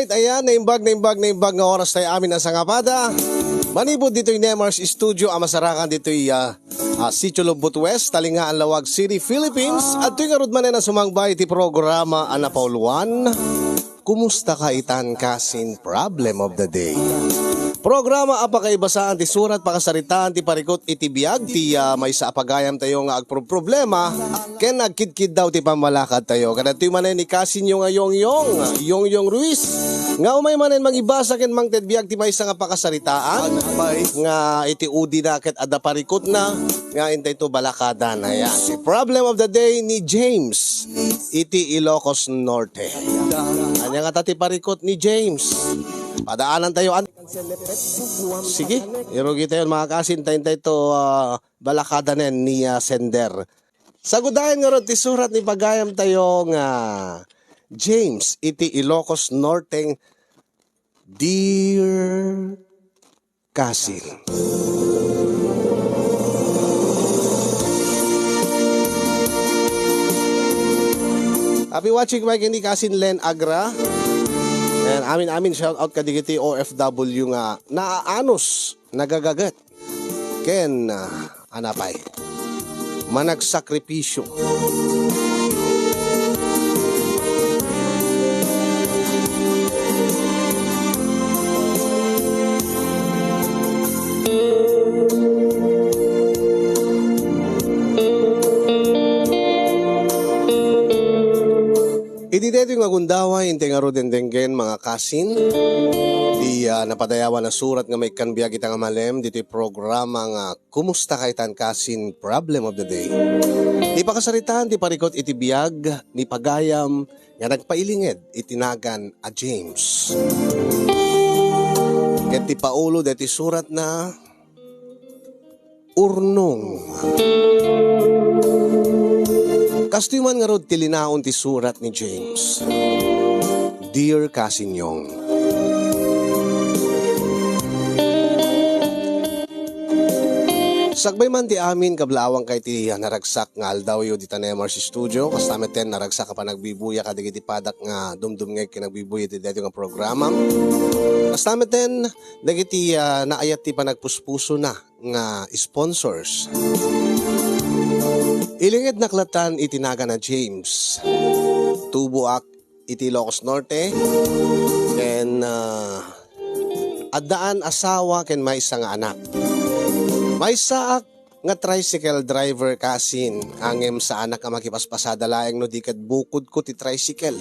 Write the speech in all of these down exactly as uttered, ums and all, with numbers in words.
Ayan, naimbag, naimbag, naimbag nga oras tayo amin a sangapada. Manipud ditoy Nemar's Studio a masarakan ditoy, ah, ah, Sitio Lubot West, Talingaan, Laoag City, Philippines. At tuwing arud manen a sumangbay iti programa a napauluan, Kumusta ka itan kasin Problem of the Day? Programa a pakaibasaan ti surat, pakasaritaan ti parikut iti biag ti, ah, maysa a pagayam tayo nga agproproblema ken agkidkiddaw ti pammalakad tayo. Kadagitoy manen ni kasinyo nga Yongyong, Yongyong Ruiz, nga umay manen mangibasa ken mangted biag ti maysa nga pakasaritaan nga iti udina ket adda parikutna nga intay to balakadan. Ayan. Problem of the day ni James iti Ilocos Norte. Ania ngata ti parikut ni James? Padaanan tayo. An- Sige, irugi tayo, mga kasin, tayo, tayo to, ah, balakadanen ni, ah, sender. Sagudayen ngarud ti surat ni pagayam tayo nga James iti Ilocos Norte, Dear Kasin. Happy watching, Mike, ni Kasin Len Agra. And amin-amin, shout out kadagiti O F W nga naanus, nagagaget, ken, ah, anapay, managsakripisyo. Iti daytoy nga gundaway, intay ngarud denggen, mga kasin, ti, ah, napadayawan a surat nga maikkan biag ita nga malem ditoy programa nga Kumusta ka itan kasin Problem of the Day. Ti pakasaritaan ti parikut iti biag ni pagayam nga nagpailinged iti nagan a James. Ket ti paulo daytoy suratna, urnong. Kastoy man ngarud ti linaon ti surat ni James. Dear Kasinyong, sakbay man ti amin, kablaawangko iti naragsak nga aldawyo dita Nemar's Studio, kasta met ten naragsak a panagbibuya kadagiti padak nga dumdumngeg ken nagbibuya iti daytoy nga programa. Kasta met ten dagiti, ah, naayat ti panagpuspusona nga sponsors. Ilingednak latan iti nagan a James. Tuboak iti Ilocos Norte, ken, ah, addaan asawa ken maysa nga anak. Maysaak nga tricycle driver kasin, ngem saanak a makipaspasada laeng no di ket bukodko ti tricycle.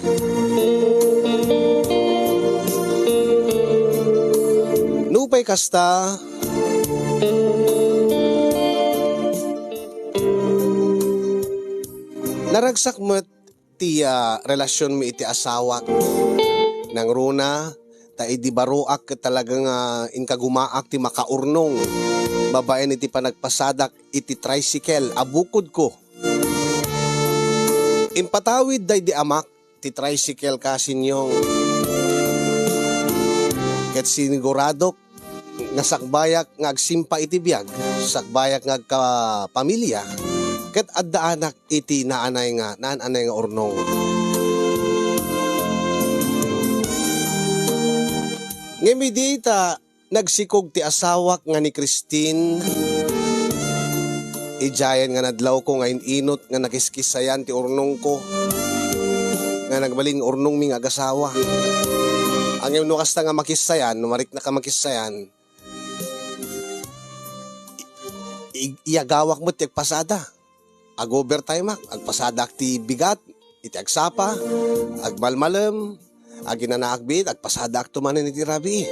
Nupay kasta, naragsak met ti, ah, relasionmi iti asawak. Nangruna, ta idi baroak ket talaga nga inkagumaak ti makaurnong babaen iti panagpasadak iti tricycle a bukodko. Impatawid daydi amak ti tricycle, Kasinyong. Ket siniguradok nga sakbayak nga agsimpa iti biag, sakbayak nga agkapamilia, ket addaanak iti naanay nga, naan-anay nga urnong. Ngem idi ta nagsikog ti asawak nga ni Christine, idiayen nga nadlawko nga in-inut nga nakiskissayan ti urnongko, nga nagbalin nga urnongmi nga agasawa. Ngem no kasta nga makissayan, no mariknak a makissayan, i-, iyagawak met ti agpasada. Ag-overtime ak, agpasadaak ti bigat iti agsapa, agmalmalem, aginanaak biit, agpasadaak to manen iti rabii.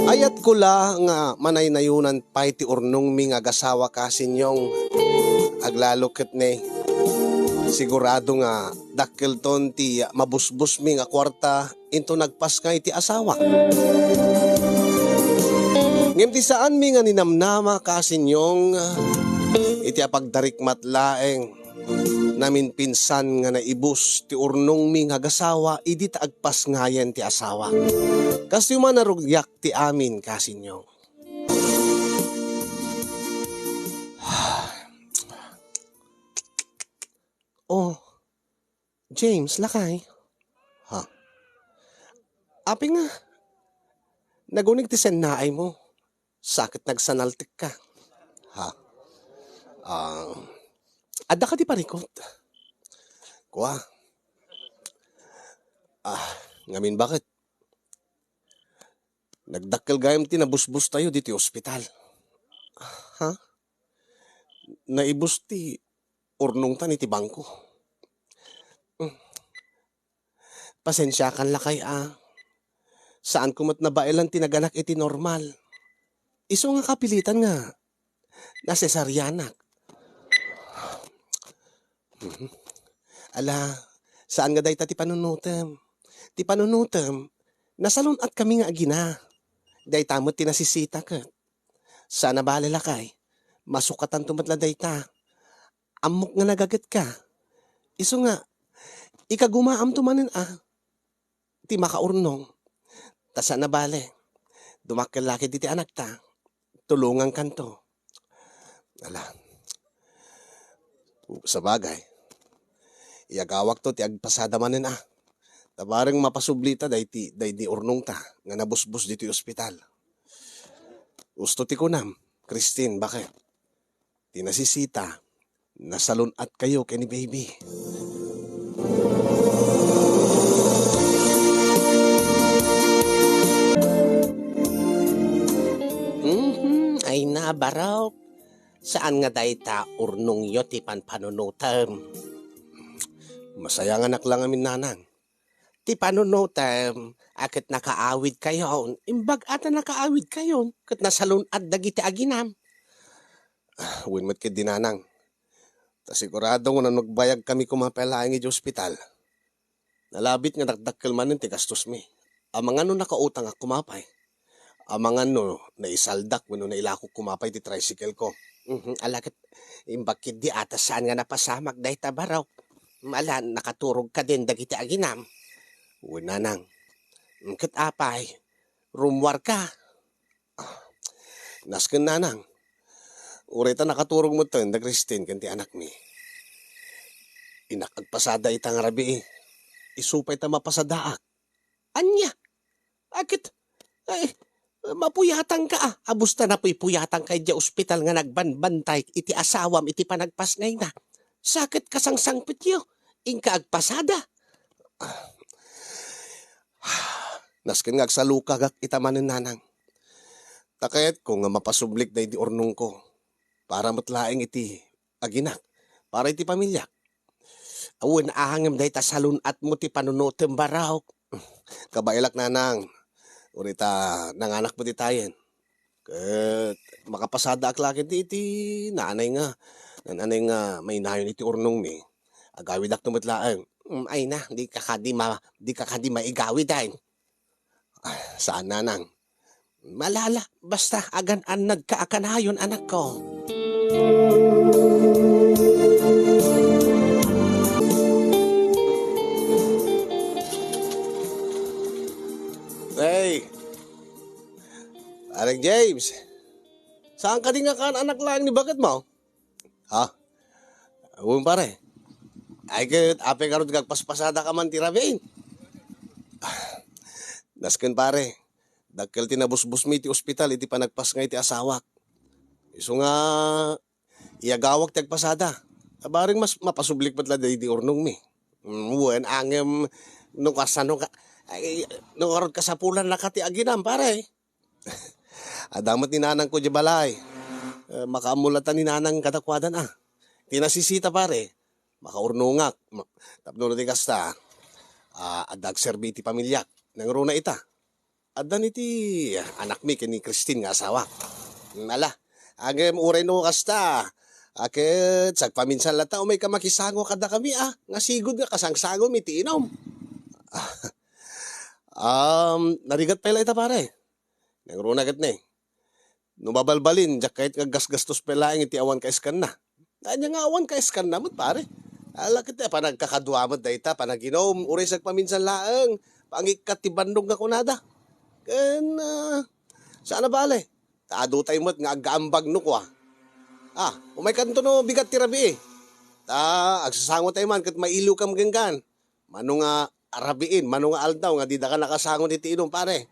Ayatko la nga manaynayonan pay ti urnongmi nga agasawa, Kasinyong. Aglalo ket ne, sigurado nga dakkelton ti mabusbusmi nga kuarta into nagpasngay ti asawak. Ngem ti saanmi nga ninamnama, Kasinyong, iti apagdarikmat laeng, naminpinsan nga naibus ti urnongmi nga agasawa idi ta agpasngayen ti asawak. Kastoy man a rugiak ti amin, Kasinyong. Oh, James, lakay. Ha? Apay nga, nagunig ti sennaaymo, sa ket nagsanaltekka. Ha? Ah, adda kadi parikut? Kua. Ah, ngamin baket? Nagdakkel gayam ti nabusbostayo ditoy ospital. Ha? Naibus ti urnongtan iti bangko. Hmm. Pasensiakan lakay a. Saanko met nabaelan ti naganak iti normal. Isu nga kapilitan nga nasesarianak. Mhm. Ala, saan nga dayta ti panunutem. Ti panunutem, nasalun-at kami nga agina. Dayta met ti nasisita ket. Saan a bale lakay, masukatanto met la dayta. Ammok nga nagagetka. Isu nga, ikagumaamto manen a ti makaurnong. Ta saan a bale, dumakkel la ket iti anakta, tulongankanto. Ala. Sabagay, iyagawakto ti agpasada manen a. Ta bareng mapasublita daydi, daydi urnongta nga nabusbos ditoy ospital. Usto ti kunam, Christine, baket? Ti nasisita, nasalun-at kayo ken ni baby. Mhm, ay na, barok. Saan nga dayta urnongyo ti panpanunotem? Masayanganak la ngamin, nanang. Ti panunotem a ket nakaawidkayon, imbag a ta nakaawidkayon, ket nasalun-at dagiti aginam. Ah, wen met ketdi, nanang. Ta sigurado nga no nagbayagkami koma pay laeng idiay ospital, nalabit nga dakdakkel manen ti gastosmi. Amangan no nakautangak koma pay. Amangan no naisaldak wenno nailakok koma pay ti tricycle ko. Mhm, ala ket imbag ketdi a ta saan nga napasamak dayta, barok. Ala, nakaturog kadin dagiti aginam. Wen, nanang. Ket apay, rummuarka? Ah, nasken, nanang. Uray ta nakaturog metten da Christine ken ti anakmi. Innak agpasada ita nga rabii. Isu pay ta mapasadaak. Ania? Aket, ay, mapuyatanka a. Abus ta napuypuyatanka idiay ospital nga nagbanbantay iti asawam iti panagpasngayna. Sa ket kasangsangpetyo, inka agpasada. Nasken nga agsalukagak ita manen, nanang. Ta kayatko nga mapasublik daydi urnongko. Para met laeng iti aginak, para iti pamiliak. Awan, ngem dayta salun-atmo ti panunotem, barok. Kabaelak, nanang. Uray ta nanganak met itayen. Ket makapasadaak laeng iti, iti nanay nga, nanay nga mainayon iti urnongmi. Agawidakto met laeng. Mm, ay na, di ka kadi ma-, di ka kadi maigawid, ay. Ah, saan, nanang? Malala, basta agan-annadka a kanayon, anakko. Hey, Pareng James, saan kadi nga kaan-anak laeng ni baketmo? Ha? Wen, pare. Ay ket, apay ngarud nga agpaspasadak man ti rabiin? Nasken, pare, dakkel ti nabusbosmi iti ospital iti panagpasngay ti asawak. Isu nga, iyagawak ti agpasada. Bareng mas mapasublik met la daydi urnongmi. Mm, wen, ngem no kasano ka, ay, no ngarud kasapulannaka ti aginam, pare. Adda met ni nanangko idiay balay. Eh, makaammo latta ni nanang kadakuada, a. Ti nasisita, pare, makaurnongak. Ma-, tapno no di kasta, ah, adda agserbi iti pamiliak. Nangruna ita. Adda ni ti anakmi ken ni Christine nga asawak. Ala, ngem uray no kasta, a ket sagpaminsan latta umayka makisango kadakami, a. Nga sigud nga kasangsangomi ti inum. Um, narigat pay la ita, pare. Nangruna ket ni. No mabalbalin, diak kayat nga aggasgastos pay laeng iti awan kaiskanna. Ania nga awan kaiskanna met, pare? Ala ket, panagkakadua met dayta, panaginum, uray sagpaminsan laeng, pangikkat ti bannog nga kunada. Ken, ah, saan a bale? Ta adutay met nga aggaambag no kua. Ah, umaykanto no bigat ti rabii. Ta agsasangotay man ket mailiwkam genggan. Mano nga arabiin, mano nga aldaw nga didaka nakasangon iti inum, pare.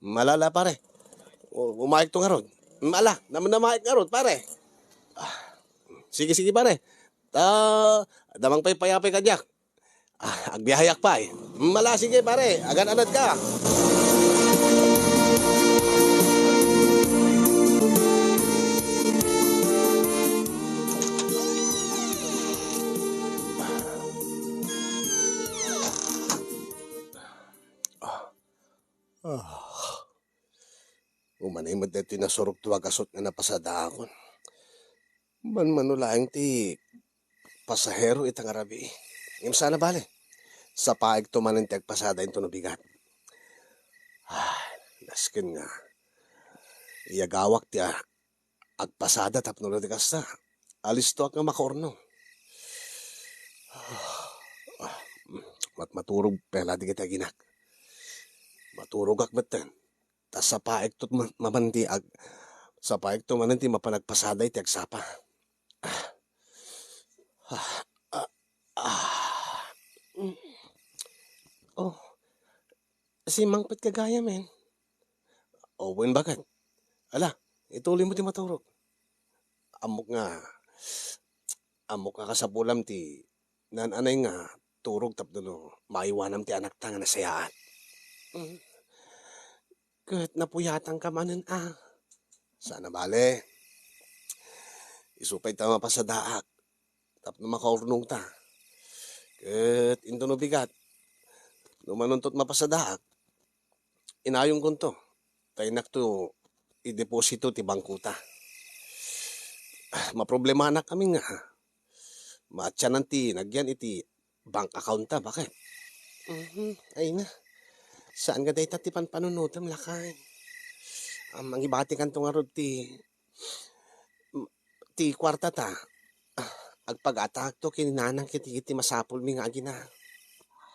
Malala, pare. U-, umayekto ngarud. Mala, nam-, namayek ngarud, pare. Ah, sige, sige, pare. Ta, damang pay payapay kadiak. Ah, agbiaheak pay. Mala, sige, pare. Agan-anad ka. Ah. Umanay met daytoy nasurokto a gasut nga napasadaakon. Manmano laeng ti pasahero ita nga rabii. Ngem saan a bale. Sapaekto manen ti agpasada intono bigat. Ah, nasken nga iyagawak ti, ah, agpasada tapno no di kasta, alistoak nga makaurnong. Ah, mat-, maturog pay la dagiti aginak. Maturogak metten. Ta sapaekto ma-, manen ti ag-, sapaekto manen ti mapan agpasada iti agsapa. Ah. Ah. Ah. Ah. Mm. Oh. Simmangpetka gayam. O, wen, baket? Ala, ituloymo ti maturog. Ammok nga, ammok nga kasapulam ti naan-anay nga turog tapno no maiwanam ti anakta nga nasayaat. Mm. Ket napuyatanka manen a. Saan a bale. Isu pay ta mapasadaak tapno makaurnongta. Ket intono bigat, no manuntot mapasadaak, inayongkonto, ta innakto ideposito ti bangkota. Maproblemanak amin nga maatianan ti nagyan iti bank account ta, baket? Mhm, ay na. Saan nga dayta ti panpanunotem, lakay? Ah, mangibatikanto ngarud ti, ti kuarta ta. Ah, agpagatakto ken ni nanang ket iti masapulmi nga agina.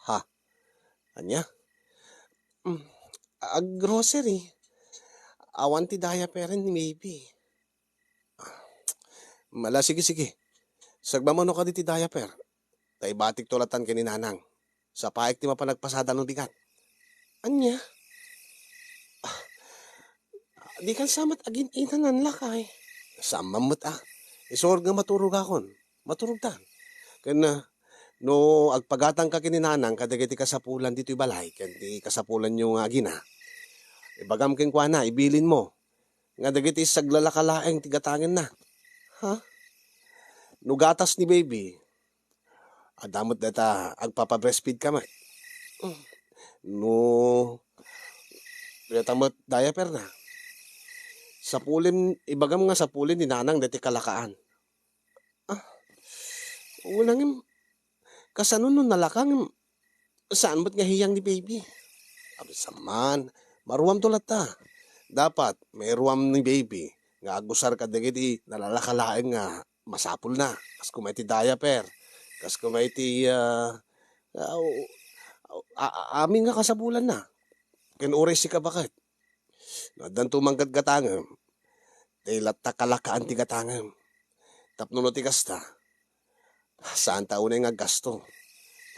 Ha? Ania? Mm, aggrocery. Awan ti diaper ni baby. Mala, sige, sige. Sagmamano kadi ti diaper. Ta ibatikto latan ken ni nanang. Sapaek ti mapan agpasada no bigat. Ania? Ah, dikan sa met agin-inanan, lakay. Saan man met a. Isu nga maturogakon. Maturogtan. Ken, ah, no agpagatangka ken ni nanang kadagiti kasapulan ditoy balay, ken ti kasapulanyo nga agina, ibagam kenkuana, ibilinmo nga dagiti saglalaka laeng ti gatangenna. Ha? No gatas ni baby, adda met dayta agpapa-breastfeed ka met. No dayta met diaper na, sapulen, ibagam nga sapulen ni nanang dayta kalakaan. Ah, wen, ngem kasano no nalaka ngem saan met nga hiyang ni baby? Abe, saan man, maruamto latta. Dapat mairuam ni baby nga agusar kadagiti nalalaka laeng nga masapulna. Kas kuma iti diaper, kas kuma iti, ah, ah, o-, a-, a-, amin nga kasapulanna. Ken uray sika, baket. No addanto manggatgatangem, ta latta kalakaan ti gatangem. Tapno no ti kasta, saanta unay nga aggasto.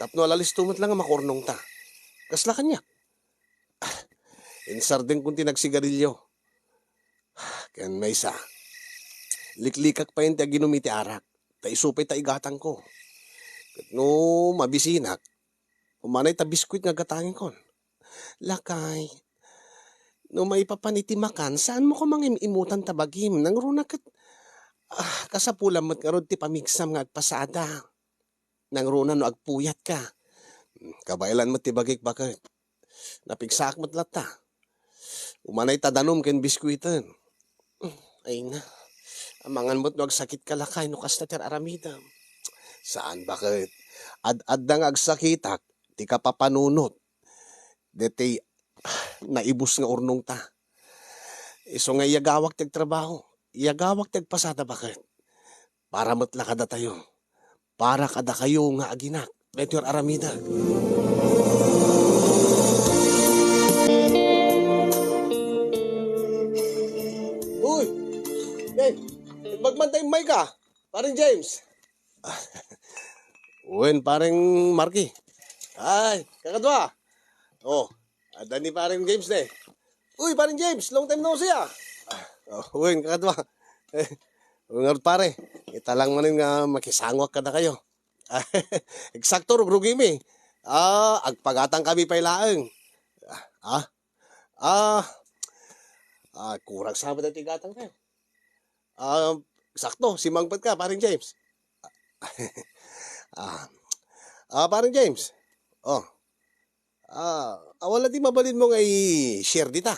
Tapno alalisto met la nga makaurnongta. Kasla kaniak. Insardenkon ti nagsigarilyo. Ken maysa, liklikak pay ti aginum iti arak. Ta isu pay ta igatangko. Ket no mabisinak, umanay ta biskuit nga gatangenkon. Lakay, no maipapan iti makan, saanmo koma nga im-imutan ta bagim. Nangruna ket, ah, kasapulan met ngarud ti pamigsam nga agpasada. Nangruna no agpuyatka. Hmm, kabaelan met ti bagik, baket. Napigsaak met latta. Umanay ta danum ken biskuiten. Hmm, ay na. Amangan met no agsakitka, lakay, no kasta ti ar-aramidem. Saan, baket? Ad-adda nga agsakitak ti kapapanunot deti naibus nga urnongta. Isu nga iyagawak ti agtrabaho, iyagawak ti agpasada, baket. Para met la kadatayo. Para kadakayo nga aginak. Daytoy ar-aramidek. Uy! Hey, imbag man ta immay ka, Pareng James. Wen, Pareng Marky. Ay, kakadua. Oh, adda ni Paring James ne. Uy, Paring James, long time no see, ah. Ah, oh, wen, kakadua. Eh, ngarud, pare, ita lang manen nga makisangoak kadakayo. Eksakto, rugrugimi. Ah, agpagatang kami pay laeng. Ah, ah, ah, kurang sa met ti gatang tayo. Ah, sakto, simangpet ka, Paring James. Ah, ah, Paring James. Oh. Ah, awan la ti mabalinmo nga i-share dita.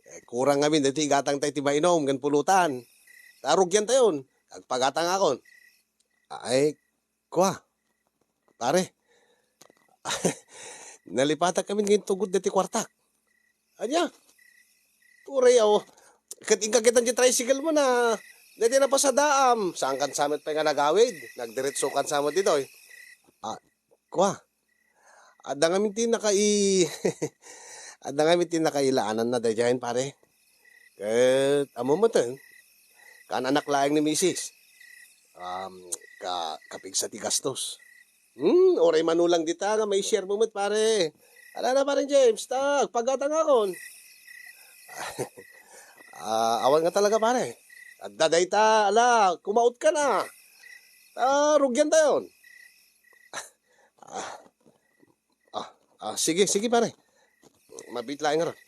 Eh, kurang ngamin daytoy igatang tayo ti mainom ken pulutan. Ta rugian tayon. Agpagatangakon. Ay, kua. Pare. Nalipatak kami ngayon tugod daytoy kuartak. Ania? Turay, aw. Ket inka kitan ti tricycle mo na, daytoy napasadaam. Saan kan sa met pay nga nagawid? Nagdiretso kan sa met ditoy. Ah, kua. Adda ngamin ti nakai-, adda ngamin ti nakailaananna daydiayen, pare. Ket ammom metten, kaan-anak laeng ni misis. Um, ka-, kapigsa ti gastos. Hmm, uray manulang dita nga mai-share mo met, pare. Ala na, Paring James, ta agpagatangakon. Ah, awan nga talaga, pare. Adda dayta, ala, kumaot ka na. Ta rugian tayon. Ah, ah, ah, sige, sige, pare. Mabiit laeng ngarud.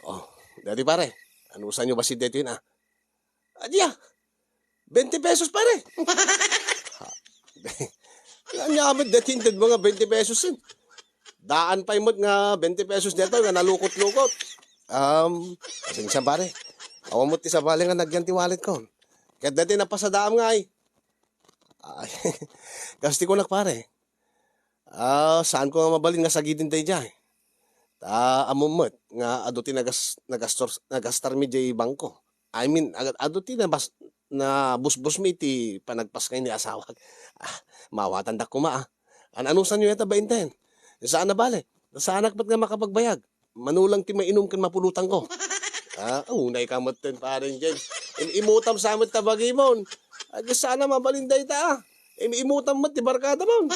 Oh, daytoy, pare. Anusanyo bassit daytoy na? Adia, twenty pesos, pare. Ania met daytoy inted mo nga twenty pesos, eh. Daan pay met nga twenty pesos daytoy nga nalukot-lukot. Um, pasensya, pare. Awan met ti sabali nga nagyan ti wallet ko. Ket daytoy napasadaam nga ay. Ay, kas ti kunak, pare. Ah, saan ko nga mabalin nga sagiden daydiay. Ta ammom met nga adu ti nagas-, nagastor-, nagastarmi diay bangko. I mean, ag-, adu ti nabas-, nabusbusmi iti panagpaskay ni asawak. Ah, mawatandak koma, ah. An-, anusanyo ita bainten? Saan a bale. Saanak met nga makapagbayag. Manulang ti mainom ken mapulutanko. Ah, unay ka metten, Paring James. Im-imutam sa met ta bagimon. Ag-, saan a mabalin dayta, ah. Im-imutam met ti barkadamon.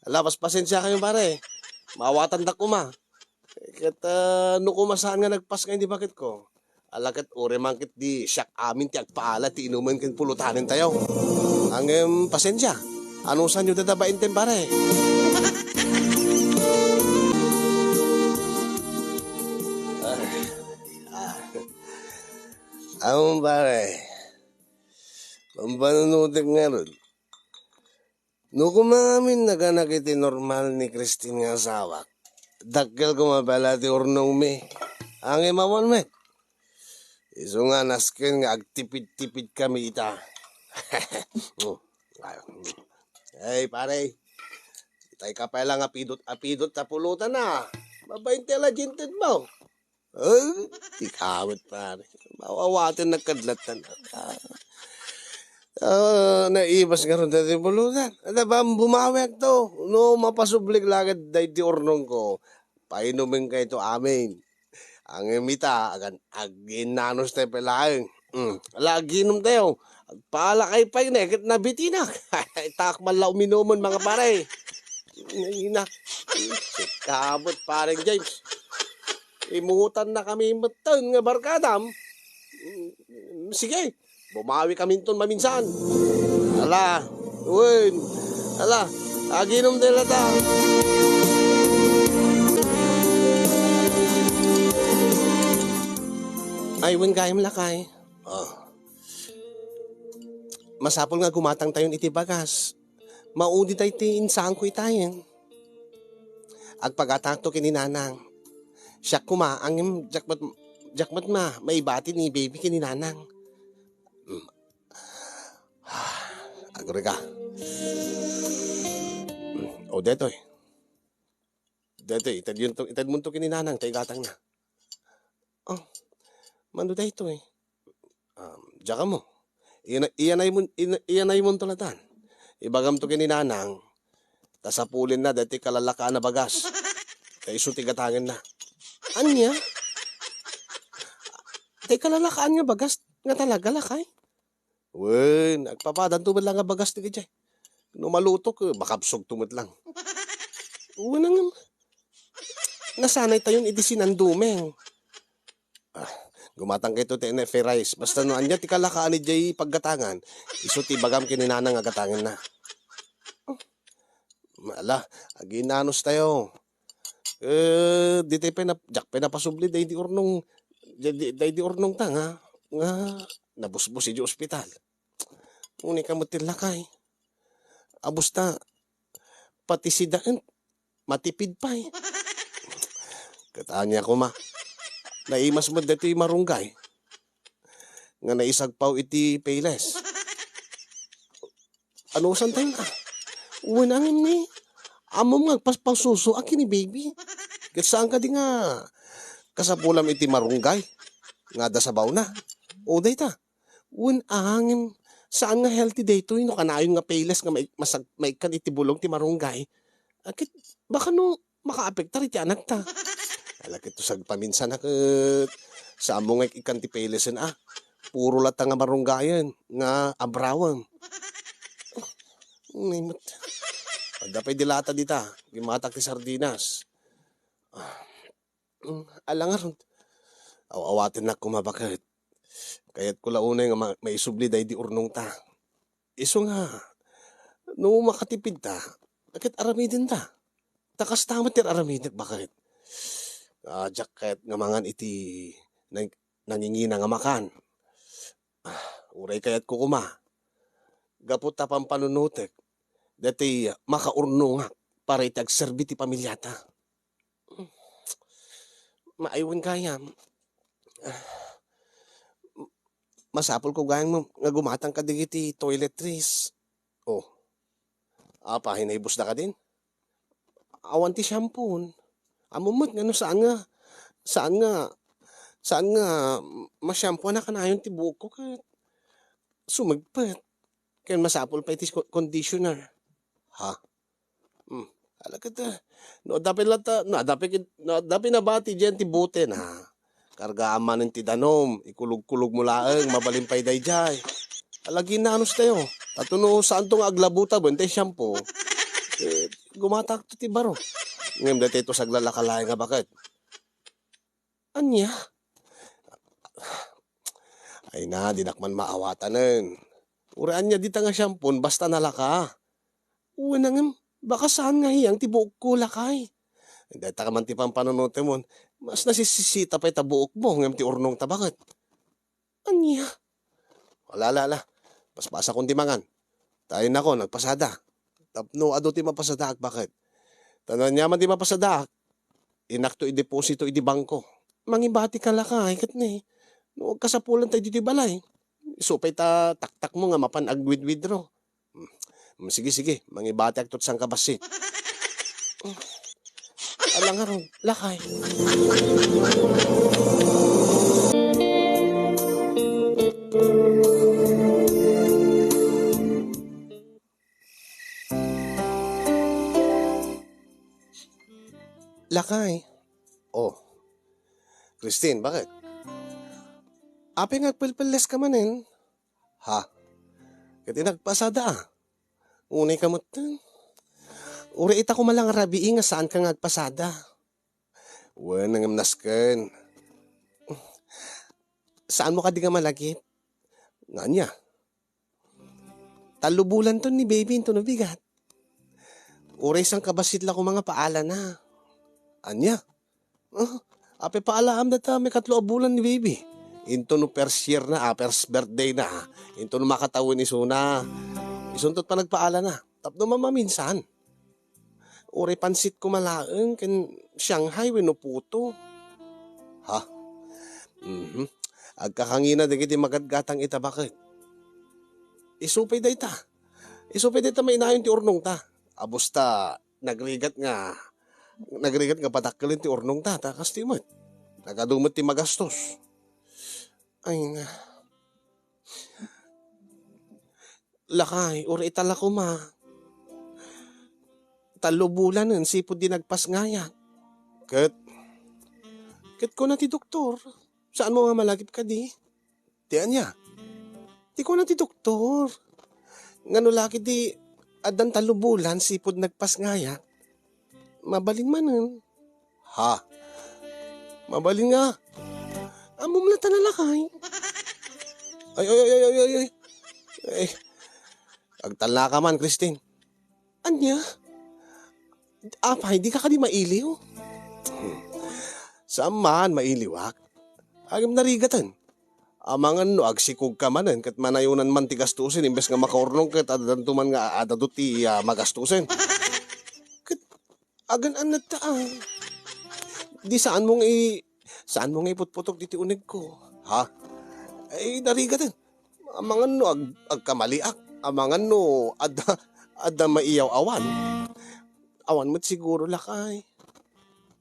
Ala, pas-, pasensia kayo, pare. Mawatandak koma. Ket, ah, no koma saan nga nagpaskay ni baketko, ala ket uray man ket di siak amin ti agpaala ti inumen ken pulutanen tayo. Ngem pasensia, anusanyo dayta bainten, pare? Ah, ah. Ammom, pare. Pampanunotek ngarud. No koma ngamin naganak iti normal ni Christine nga asawak, dakkel koma pay la ti urnongmi. Ngem awan met. Isu nga nasken nga agtipid-tipid kami ita. Ay, pare. Itay ka pay la nga apidot-apidot ta pulutan, ah. Mabain ti ala jinted mo. Ay, ti kawit, pare. Mawawaten nagkadlatan. Ah, ah, naibas ngarud daytoy pulutan. Adda ba bumawiak to? No, mapasublik la ket daytoy urnongko. Painumen kayto amin. Ngem ita, agan-, aginnanos tayo pay laeng. Mm, ala, aginom tayo. Agpaalakay pay ne, ket nabitinak. Itak man la uminomon, mga pare. Ina, sikabot, Paring James. Imutan na kami metten nga barkadam. Mm, sige, bumawi kami inton maminsan. Ala, wen. Ala, aginom tayo lata. Ay, wen gayam, lakay. Oh. Masapul nga gumatang tayon iti bagas. Maudi tay ti insaanko itayen. Agpagatangakto ken ni Nanang. Siak koma, ngem diak met, diak met ma-, maibati ni baby ken ni Nanang. Mm. Agrika. Mm. O, detoy. Detoy, itedyon to, itedmon to ken ni Nanang, ta igatangna. Oh, mano daytoy? Um, diak ammo. Iyana-, iyanay mon, ina-, iyanay mon to latan. Ibagam to ken ni Nanang, ta sapulenna daytoy kalalakaan a bagas. Ta isu ti gatangenna. Ania? Tay kalalakaan nga bagas nga talaga, lakay? Wen, agpapadanto met la nga bagas ti kadiay. No malutok, eh, makabsogto met lang. Wen a ngem, nasanaytayon iti sinandumeng. Ah, gumatangkayto ti N F A rice. Basta no ania ti kalakaan idiay paggatangan, isu ti ibagam ken ni Nanang a gatangenna. Ala, aginanus tayo. Eh, di tayo pay nap-, diak pay napasubli daydi urnong, daydi, daydi urnong ta nga, nga nabusbos idiay ospital. Unika met ti lakay. Abusta, pati sida, eh, matipid pay. Ket ania koma, naimas met daytoy marunggay nga naisagpaw iti Payless. Anusan tayo na? Wen a ngem ni, ammom nga agpaspasuso a ken ni baby. Ket saan kadi nga kasapulam iti marunggay nga adda sabawna? O dayta, wen a ngem, saan nga healthy daytoy no kanayon nga Payless nga mai-, masag-, maikkan iti bulong ti marunggay? A ket baka no makaapektar iti anakta. Ala ket to sagpaminsan a ket, saan mo nga ikkan ti Payless a. Puro latta nga marunggayen, nga abrawen. Ni met. Adda pay di lata dita, gimatak ti sardinas. Ah, mm, ala ngarud. Aw-awatennak koma baket. Kayatko la unay nga ma-, maisubli daydi urnongta. Isu nga, no makatipidta, ket aramidenta. Ta kasta met ti ar-aramidek baket. Ah, diak kayat nga mangan iti nang-, nangingina nga makan. Ah, uray kayatko koma. Gapu ta pampanunotek, daytoy makaurnongak para iti agserbi ti pamiliata. Maaywan gayam. Masapulko gayam nga gumatang kadagiti toiletries. Oh. Apa, hinaybusta kadin? Awan ti shampoo. Ammom met nga no saan nga, saan nga, saan nga ma-shampooan a kanayon ti buokko ket sumegpet. Ken masapul pay ti co-, conditioner. Ha? Hmm. Ala ket, ah, no adda pay latta, no adda pay kit-, no adda pay nabati diay ti bote na. Kargaan manen ti danum, ikulogkulog mo laeng, mabalin pay daydiay. Ala, ginanus tayo. Tato no saanto nga aglabuta ben tay shampoo. Eh, gumatakto ti baro. Ngem daytoy to saglalaka laeng nga baket. Ania? Ay na, dinak man maawatanen. Uray ania dita nga shampoo, basta nalaka. Wen a ngem, baka saan nga hiyang ti buokko, lakay. Dayta man ti pampanunotem, mas nasisisita pay ta buokmo, ngem ti urnongta baket. Ania? Ala, ala, ala. Paspasakon ti mangan. Tayo nako, nagpasada. Tapno adu ti mapasadaak baket. Ta no ania man ti mapasadaak, inakto ideposito idi bangko. Mangibatika lakay, ket ni, no agkasapulan tayo ditoy balay. Isu pay ta taktakmo nga mapan ag-withdraw. Mm, sige, sige, mangibatiak to sangkabassit. Ala ngarud, lakay. Lakay. Oh. Christine, bakit? Apay nga agpelpelles ka manen? Ha? Ket nagpasada, ah. Unay ka met. Uray ita koma lang rabii nga saan ka nga agpasada. Wen, ngem nasken. Saan mo kadi nga malagip? Ngania? Tallo bulanton ni baby intono bigat. Uray sangkabassit la koma nga paalana. Ania? Ah, apay paalaam dayta maikatlo a bulan ni baby. Intono first year na, ah, first birthday na, ah. Intono makatawen isuna. Isunto panagpaalana. Tapno mamaminsan. Uray pansit koma laeng ken Shanghai wenno puto. Ha? Mhm. Agkakangina dagiti magatgatang ita baket. Isu pay dayta. Isu pay dayta mainayon ti urnongta. Abusta nagrigat nga, nagrigat nga padakkelen ti urnongta, ta kastoy met. Nagadu met ti magastos. Ay na. Lakay, uray ita la koma. Tallo bulanen sipud di nagpasngayat. Ket, ket kuna ti doktor, saan mo nga malagip kadi? Ti ania? Ti kuna ti doktor. Ngano la ket di addan tallo bulan sipud nagpasngayak. Mabalin manen. Ha? Mabalin nga? Ammom latta, lakay. Ay, ay, ay, ay, ay, ay, ay. Ay, agtalnaka man, Christine. Ania? Apay, dika kadi mailiw? Saan man mailiwak? Agim narigaten. Amangan no agsikog ka manen ket manayonan man ti gastusen imbes nga makaurnong ket addanto man nga adado ti, ah, magastusen. Ket agan-annad ta, ah. Di saan mo nga i-, saan mo nga iputputok diti unegko, ha? Ay, narigaten. Amangan no ag-, agkamaliak. Amangan no adda, adda maiyaw-awan. Awan met siguro, lakay.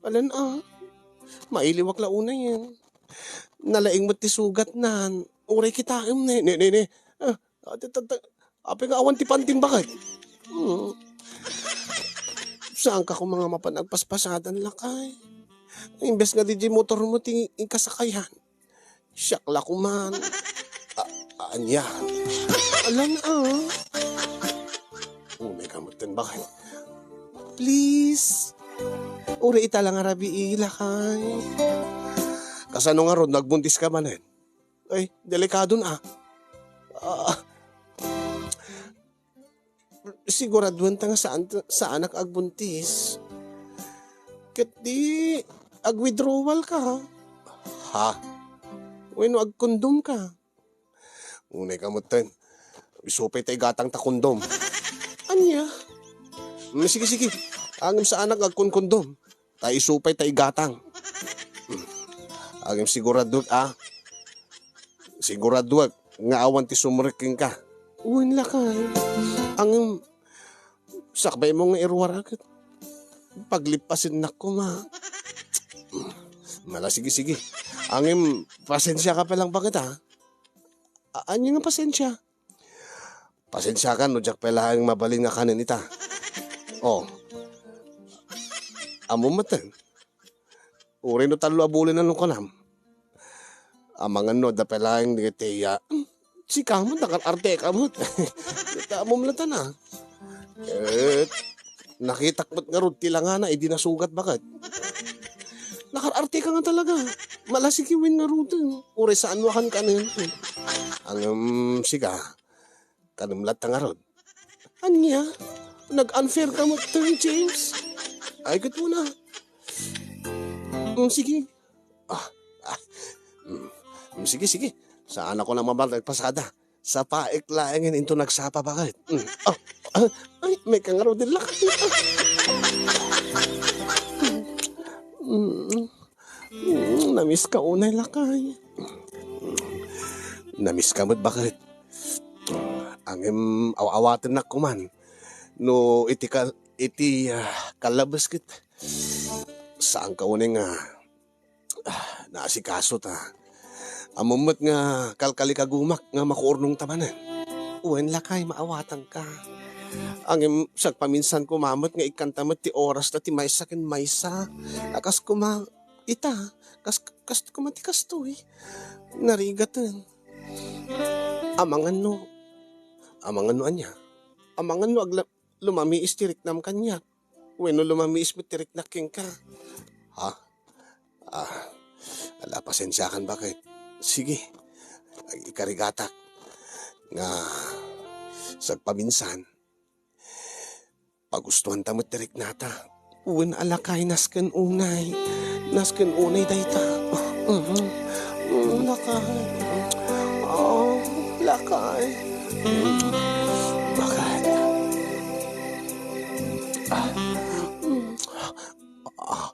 Alan, ah. Mailiwak la unayen. Nalaing met ti sugatnan. Uray kitaem ne. Ne, ne, ne. Ah, ati, ta, ta, apay nga awan ti pantin baket? Hmm. Saan ka koma nga mapan agpaspasadan, lakay? Imbes nga di, di motor mo ti inkasakayan. Siak la kuman. A-, ania? Alan, ah. Unay ka met ten, baket. Please. Uray ita la nga rabii, lakay. Kasano ngarud, nagbuntis ka manen? Ay, delikado na. Ah, siguraduan ta nga saan, saanak agbuntis. Ket di, ag-withdrawal ka. Ha? Wenno agkondom ka. Unay ka met ten. Isupay ta igatang ta kondom. Ania? Mm, sige, sige. Ngem saanak nga agkonkondom. Ta isupay ta igatang. Mm. Ngem siguraduak, ah. Siguraduak nga awan ti sumrek kenka. Wen, lakay. Ngem sakbay mo nga iruar ket paglippasennak koma. Mm. Ala, sige, sige. Ngem pasensiaka pay lang baket, ah. A-, ania nga pasensia? Pasensiakan no diak pay laeng mabalin nga kanen ita. Oh. Ammom met ten. Uray no tallo a bulan no kunam. Amangan no adda pay laeng dagiti, ah, sika met, nakar-arte ka met. Ita, ammom latta na. Ket nakitak met ngarud ti langana idi nasugat baket. Nakar-arte ka nga talaga. Malasigi wen ngaruden. Uray saan mo a kankanen. Ngem sika, kanem latta ngarud. Ania? Nag-unfair ka met ten, James. Ay, ket mo na. Mm, sige. Ah, ah, mm, mm, sige, sige. Saan ako nang mabal nagpasada. Sapaek laengen into nagsapa baket. Mm. Ah, ah, ay, may kangarudin lakay. Mm, mm, namiss ka unay, lakay. Namiss ka met baket. Ngem aw-awatennak kuman. No iti ka-, iti, ah, kalabes ket saan ka unay nga ah, naasikaso ta. Ammom met nga kalkalikagumak nga makuurnong ta manen. Wen, lakay, maawatanka. Ngem sagpaminsan koma met nga ikkanta met ti oras ta ti maysa ken maysa. A kas koma ita, kas, kas koma ti kastoy. Narigaten. Amangan no, amangan no ania? Amangan no agla-, lumamiis ti riknam kaniak. Wenno lumamiis met ti riknak kenka. Ha? Ah, ala, pasensiakan baket. Sige, ikarigatak nga sagpaminsan, pagustuanta met ti riknata. Wen, a lakay, nasken unay. Nasken unay dayta. Mhm. Mm, lakay. Oh, lakay. Mm, baket. Ah. Mm. Ah.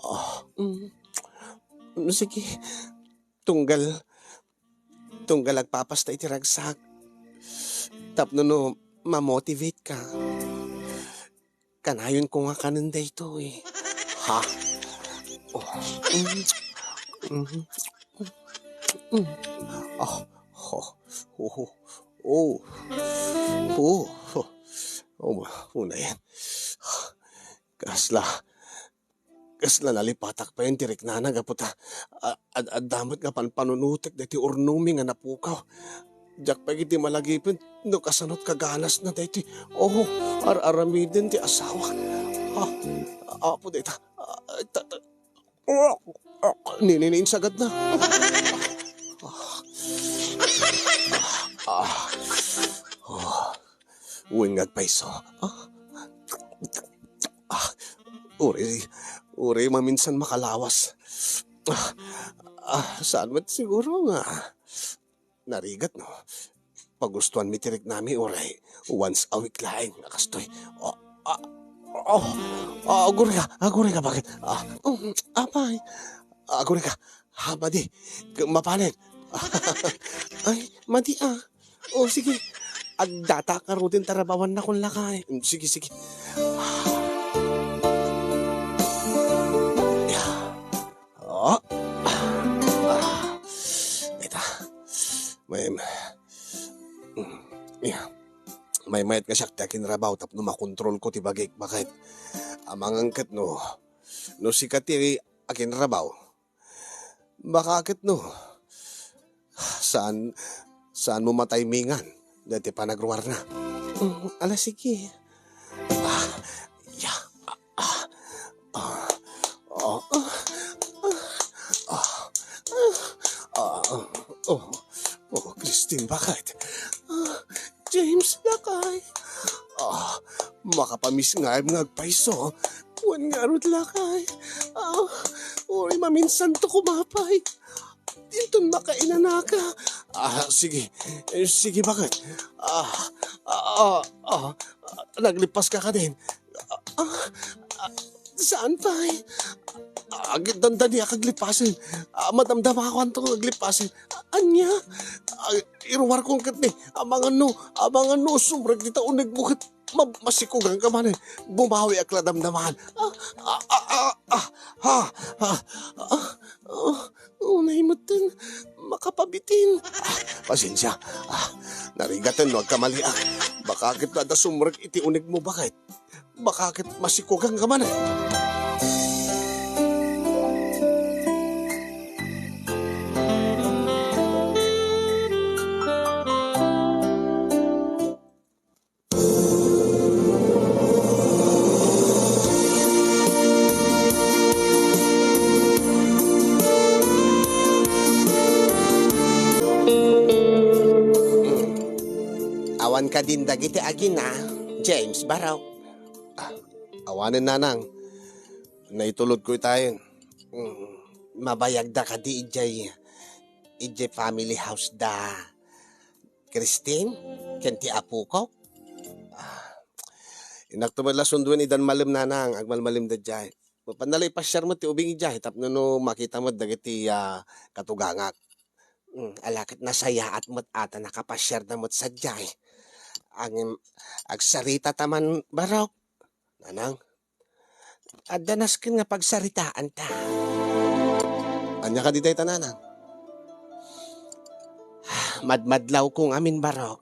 Ah. Mm. Mm, sige. Tunggal, tunggal agpapasta iti ragsak. Tapno no ma-motivate ka. Kanayonko nga kanen daytoy. Ha? Oh. Mm. Mm. Mm. Ah. Oh. Oh. Oh. Oh. Oh. Oh, unayen. Kasla, kasla nalipatak payen ti riknana gapu ta, a-, ad-, adda met nga panpanunotek daytoy urnomi nga napukaw. Diak pay iti malagipen no kasanot kaganasna daytoy. Oh, ar-aramiden ti asawa. Ah, apo dayta. Ah, ta, ta, oh, oh, nini, nini, insagadna. Ah, ah, oh, wen nga agpayso. Ah, ah, uri, uri maminsan makalawas. Ah, ah, saan met siguro nga narigat, no? Pagustuan mi ti riknami, uray once a week laeng a kastoy. Ah, ah, oh, ah, aguray ka, aguray ka, bakit? Ah, um, apay, aguray ka, ha, madi, k-, mapanen. Ay, madi, ah. Oh, sige. Agdata ka rudin tarabawan na kun lakay. Mm, sige, sige. Yeah. Oh. Ah. Ita. May, mm, yeah. Maymayat nga siak ti akinrabaw tapno makontrol ko ti bagik, bakit? Amangan ket no, no sika ti akinrabaw, baka ket no, saan, saan mo mataymingan daytoy panagruarna. Mm, ala, sige. Ah, ya. Ah, ah, ah, ah, ah, ah, ah, oh, oh, Christine, bakit? Ah, James, lakay. Ah, makapamiss nga agpayso. Wen ngarud, lakay. Ah, uri maminsan to kumapay. Inton makainanaka. Ah, sige. Eh, sige, bakit? Ah, ah, ah, ah, naglippas ka kadin. Ah, ah, saan pay? Ah, dandani a kaglipasen. Ah, madamdama ko anto nga aglipasen. Ah, ania? Ah, iruar ko ket ni. Amangan no, amangan no, sumrek dita uneg mo ket ma-, masikugan ka man, eh. Bumawi ak la damdamaan. Ah, ah, ah, ah, ah, ha, ha, ah, ah, unay metten, makapabitin. Ah, pasensia. Ah, narigaten no agkamaliak. Baka ket adda sumrek iti uneg mo, bakit? Baka ket masikugan ka man, eh. Awan kadin dagiti agina, James, barok. Ah, awanen, nanang. Naitulod ko itayen. Mm, mabayagda kadi idiay, idiay family house da Christine ken ti apokok. Ah, innak to met la sunduen idan malem, nanang, agmalmalemda idiay. Mapan la ipasiar met ti ubing idiay tapno no makita met dagiti, ah, katugangak. Mm, ala ket nasayaat met a ta nakapasiarda met sadiay. Ngem agsarita ta man, barok. Nanang, adda nasken nga pagsaritaanta. Ania kadi dayta, nanang? Madmadlawko ngamin, barok,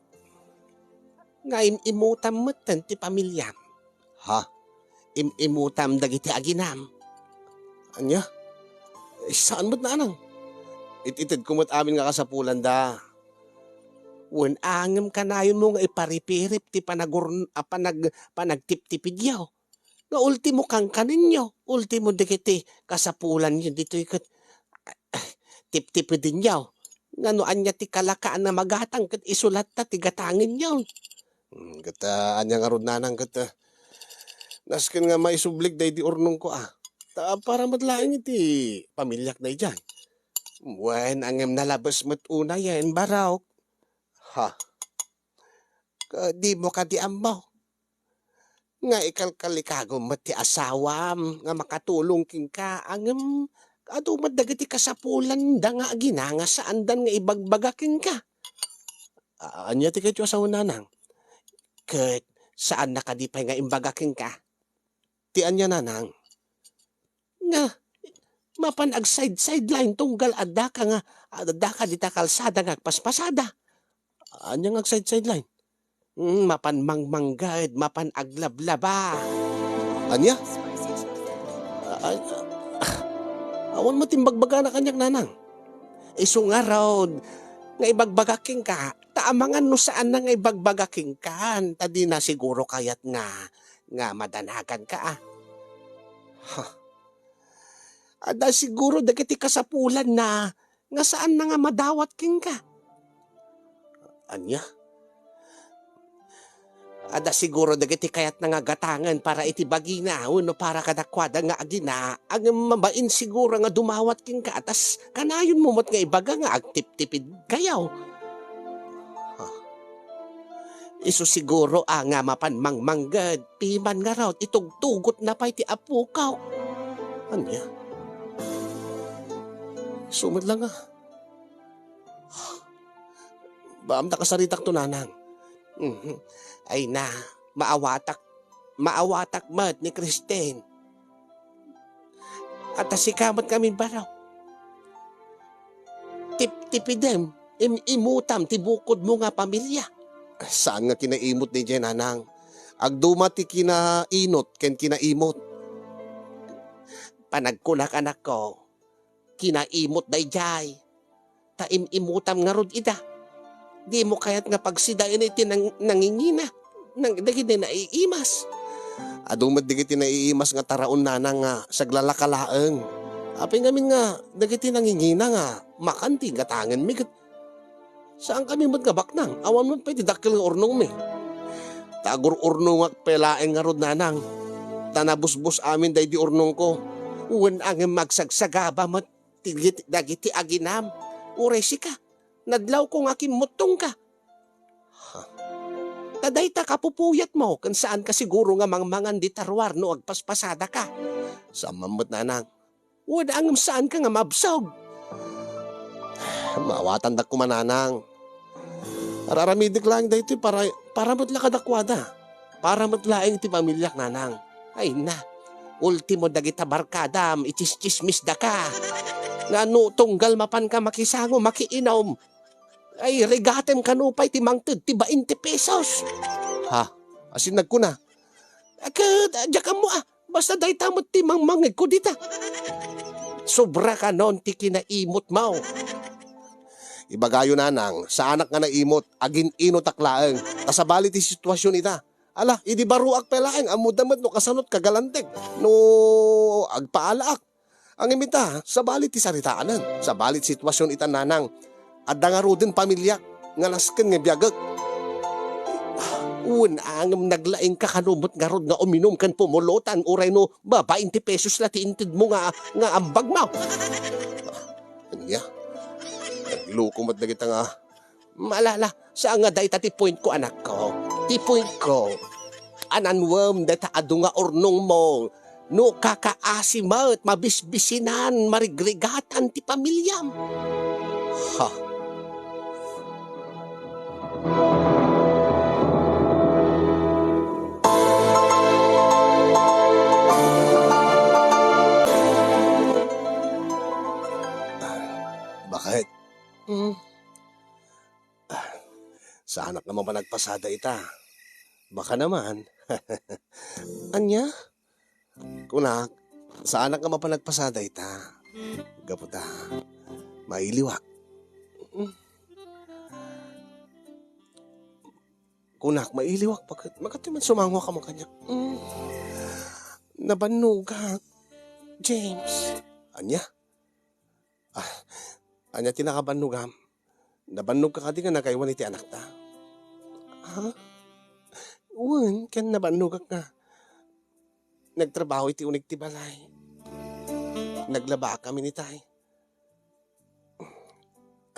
nga im-imutam metten ti pamiliam. Ha? Im-imutam dagiti aginam? Ania? Eh, saan met, nanang? It-itedko met amin nga kasapulanda. Wen, ngem kanayonmo nga iparipirip ti panagur-, a, panag-, panagtiptipidyo. Nga ultimo, kankanenyo, ultimo dagiti kasapulanyo ditoy ket tiptipedenyo. Nga no ania ti kalakaan a magatang ket isu latta ti gatangenyo. Hmm, ket, ah, ania ngarud, nanang, ket, ah, nasken nga maisublik daydi urnongko, ah. Ta para met laeng iti pamiliak daydiay. Wen, ngem nalabes met unayen, barok. Ha? Ka-, dimo kadi ammo nga ikalkalikagum met ti asawam nga makatulong kenka, ngem adu met dagiti kasapulanda nga agina nga saandan nga ibagbaga kenka. A-, ania ti kayatyo a sawen, nanang? Ket saanna kadi pay nga imbaga kenka? Ti ania, nanang? Nga, mapan ag-side-sideline tunggal addaka nga, addaka dita kalsada nga agpaspasada. Ania nga ag-side-sideline? Mm, mapan mangmangged, mapan aglablaba. Ania? Ay, ah, awan met imbagbagana kaniak, nanang. Isu ngarud, nga ibagbagak kenka, ta amangan no saanna nga ibagbagak kenka, ta dina siguro kayat nga, nga madanaganka, a. Ha. Adda siguro dagiti kasapulanna nga saanna nga madawat kenka. Ania? Adda siguro dagiti kayatna nga gatangen para iti bagina wenno para kadakuada nga agina, ngem mabain siguro nga dumawat kenka, tas kanayonmo met nga ibaga nga agtiptipidkayo. Ha. Isu siguro a nga mapan mangmangged, piman ngarud, itugtugotna pay ti apokaw. Ania? Isu met la nga. Baam ta kasaritakto, nanang. Mhm. Ay na, maawatak, maawatak met ni Christine. At ta sika met ngamin baro. Tip-, tipidem, im-, imutam ti bukodmo nga pamilya. Saan nga kinaimot daydiay, nanang? Agduma ti kinainot ken kinaimot. Panagkunak, anakko, kinaimot daydiay. Ta im-imutam ngarud ida. Dimo kayat nga pagsidaen iti nang-, nangingina, nang-, dagiti naiimas. Adu met dagiti naiimas nga taraon, nanang, nga saglalaka laeng. Apay ngamin nga dagiti nangingina nga makan ti gatangenmi ket saankami met nga baknang, awan met pay ti dakkel nga urnongmi. Ta agur-urnongak pay laeng ngarud, nanang. Ta nabusbos amin daydi urnongko. Wen a ngem agsagsagaba met ti, dagiti aginam. Uray sika, nadlawko nga kimmuttongka. Ha. Ta dayta kapupuyatmo ken saanka siguro nga mangmangan dita ruar no agpaspasadaka. Saan man met, nanang. Wen a ngem saanka nga mabsog. Maawatandak koma, nanang. Ar-aramidek laeng daytoy para, para met la kadakuada. Para met laeng ti pamiliak, nanang. Ay na. Ultimo dagita barkadam, itsistsismisdaka. Nga no tunggal mapanka makisango, makiinom, ay, rigatem kano pay ti mangted ti bainte pesos. Ha? Asin nagkuna, "Ket, diak ammo, a. Basta dayta met ti mangmangngegko dita." Sobra kanon ti kinaimotmo. Ibagayo, nanang, saanak nga naimot, agin-inotak laeng. Ta sabali ti situasion ita. Ala, idi baruak pay laeng, ammoda met no kasanot kagalantek, no agpaalaak. Ngem ita, sabali ti saritaanen, sabali ti situasion ita, nanang. Adda ngaruden pamiliak nga nasken nga biagek. Wen a ngem naglaingka kano met ngarud nga uminum ken pumulotan uray no babain ti pesos la ti intedmo nga, nga ambagmo. Ania? Nagloko met dagita nga Malala, saan nga dayta ti point ko, anakko. Ti point ko, ananwem dayta adu nga urnongmo. No kakaasi met, mabisbisinan, marigrigatan ti pamiliam. Ha. Bakit? Hmm. Ah, saanak nga mapan agpasada ita. Baka naman. Ania? Kunak, saanak nga mapan agpasada ita. Gapu ta, mailiwak. Mm. Kunak, mailiwak, baket, baket man sumango ka makanya. Mm. Nabannogak, James. Ania? Ah, ania ti nakabannogam? Nabannogka kadi nga nagaywan iti anakta? Ha? Wen, ken nabannogak nga nagtrabaho iti uneg ti balay. Naglabaak amin itay.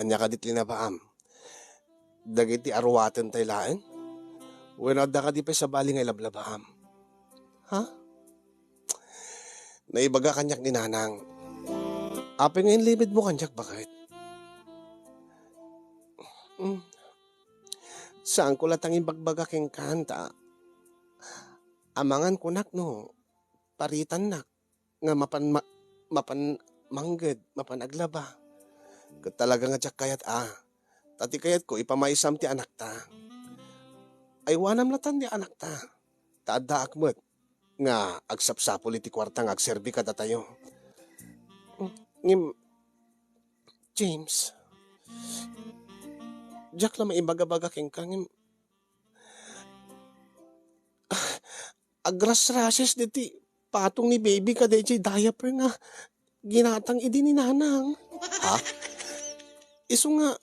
Ania kadi ti linabaam? Dagiti aruaten tay laeng? Wenno adda kadi pay sabali nga ilablabaam? Ha? Naibaga kaniak ni Nanang. Apay nga inlimedmo kaniak, baket? Mm. Saanko latang imbagbaga kenka, ta amangan kunak no paritannak nga mapan ma-, mapan mangged, mapan aglaba. Ket talaga nga diak kayat a. Ta ti kayatko, ipamaysam ti anakta. Aywanam latan ti anakta. Ta addaak met nga agsapsapul iti kuarta nga agserbi kadatayo. Ngem, James, diak la maibagabaga kenka ngem, ah, agrasrases deti patong ni baby kadaydiay diaper nga ginatang idi ni nanang. Ha? Isu nga,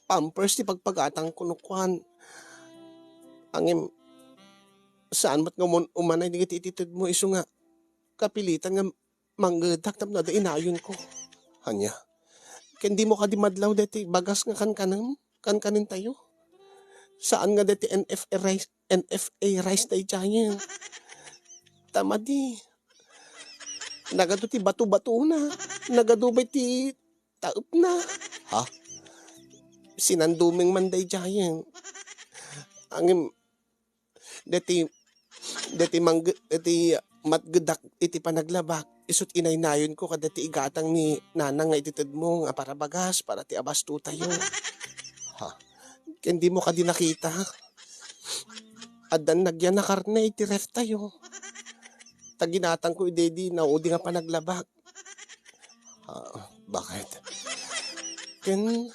Pampers ti pagpagatangko no kuan. Ngem, saan met nga umon-, umanay dagiti ititedmo isu nga kapilitan nga manggedak tapno adda inayonko. Ania? Ken dimo kadi madlaw deti bagas nga kankanem, kankanentayo? Saan nga deti N F A rice, N F A rice daydiayen? Ta madi. Nagadu ti bato-batona. Nagadu bay ti taepna. Ha? Sinandumeng man daydiayen. Ngem, deti, deti mangge-, deti matgedak iti panaglabak, isut inaynayonko kadagiti igatang ni nanang nga ititedmo nga para bagas, para ti abastotayo. Ha? Ken dimo kadi nakita? Addan nagyan a karne iti reftayo. Ta ginatangko idi, idi naudi nga panaglabak. Ah, bakit? Ken,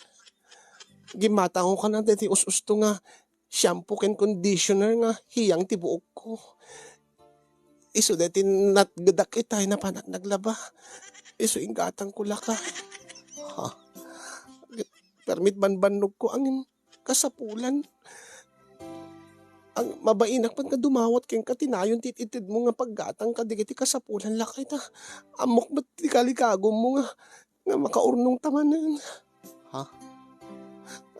gimmatangko kano deti us-usto nga shampoo ken conditioner nga hiyang ti buokko. Isu deti natgedak itay napanak naglaba. Isu inggatangko lakay. Ha? Permit banbannogko ngem kasapulan. Ang mabainak met nga dumawat kenka ti nayon ti itedmo nga paggatang kadagiti kasapulan lakay ta. Ammok met ti kalikagummo nga, nga makaurnong ta manen. Ha?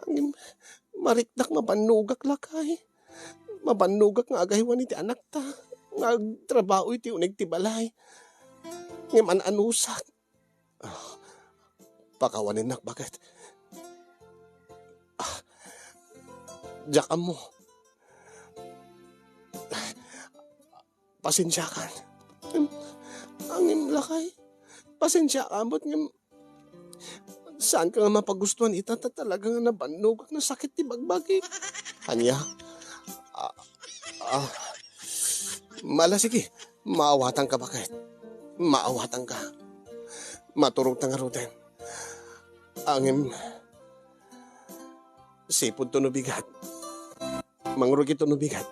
Ngem, mariknak mabannogak lakay. Mabannogak nga agaywan iti anakta. Nga agtrabaho iti uneg ti balay. Ngem an-anusak. Ah, pakawanennak, baket. Ah, diak ammo. Pasensiakan. Ngem, ngem lakay. Pasensiakan, but ngem, saanka nga mapagustuan ita, ta talaga nga nabannogak, nasakit ti bagbagik. Ania? Ah, ah, mala, sige. Maawatanka, baket. Maawatanka. Maturogta ngaruden. Ngem, sipudto no bigat. Mangrugito no bigat.